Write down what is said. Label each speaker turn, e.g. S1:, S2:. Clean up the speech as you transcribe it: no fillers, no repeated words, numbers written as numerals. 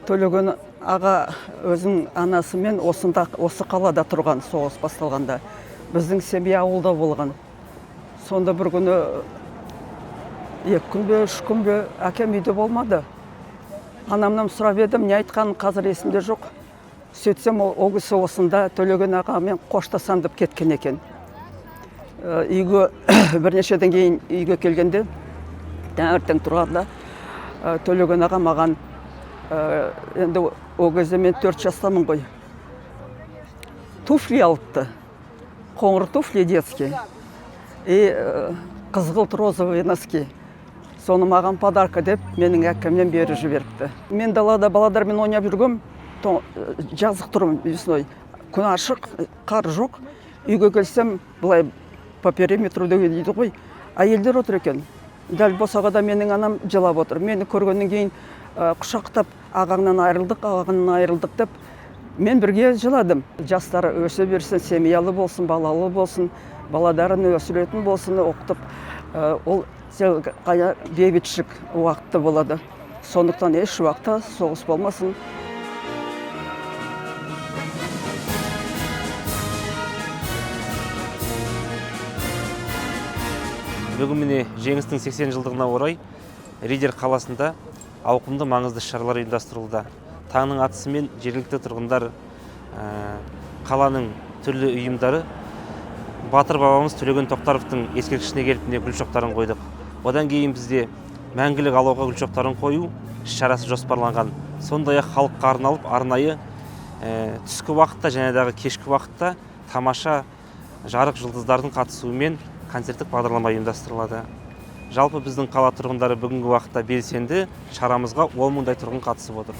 S1: Төлеген аға өзінің анасымен осында, осы қалада тұрған соғыс басталғанда. Біздің семья ауылда болған. Сонда бір күні, 2 күн бе, 3 күн бе, әкем үйде болмады. Анамнан сұрап едім, не айтқанын қазір есімде жоқ. Сөйтсем, ол кісі осында Төлеген ағамен қоштасам деп кеткен екен. Үйге бірнешеден кейін үйге келгенде, таңертең тұрғанда, Төлеген аға маған, енді ол кезде мен 4 жастамын ғой, туфли алыпты. Қоңыр туфли детский и қызғылт розовый носки. Соны маған подарка деп менің әкемнен беріп жіберіпті. Мен далада балалармен ойнап жүргем, жазық тұрмын весной. Күн ашық, қар жоқ. Үйге келсем, былай по периметру деген дейді ғой, әйелдер отыр екен. Дәл босағада менің анам жылап отыр. Мені көргеннен кейін құшақтап, ағаңнан айырылдық, ағаңнан айырылдық деп мен бірге жыладым. Жастар өсе берсін, семьялы болсын, балалы болсын, баладарын өсіретін болсын, оқытып, ол бейбітшілік уақытта болады. Сондықтан еш уақытта соғыс болмасын.
S2: Бүгін міне жеңістің 80 жылдығына орай Риддер қаласында ауқымды маңызды шаралар ұйымдастырылуда. Таңның атысымен жергілікті тұрғындар, қаланың түрлі ұйымдары батыр бабамыз Төлеген Тоқтаровтың ескерткішіне келіп міне гүл шоқтарын қойдық. Одан кейін бізде мәңгілік алауға гүл шоқтарын қою іс шарасы жоспарланған. Сондай-ақ халыққа арналып арнайы түскі уақытта және дағы кешкі уақытта тамаша жарық жұлдыздардың қатысуымен концерттік бағдарлама ұйымдастырылады. Жалпы біздің қала тұрғындары бүгінгі уақытта белсенді, шарамызға 10 мыңдай тұрғын қатысып отыр.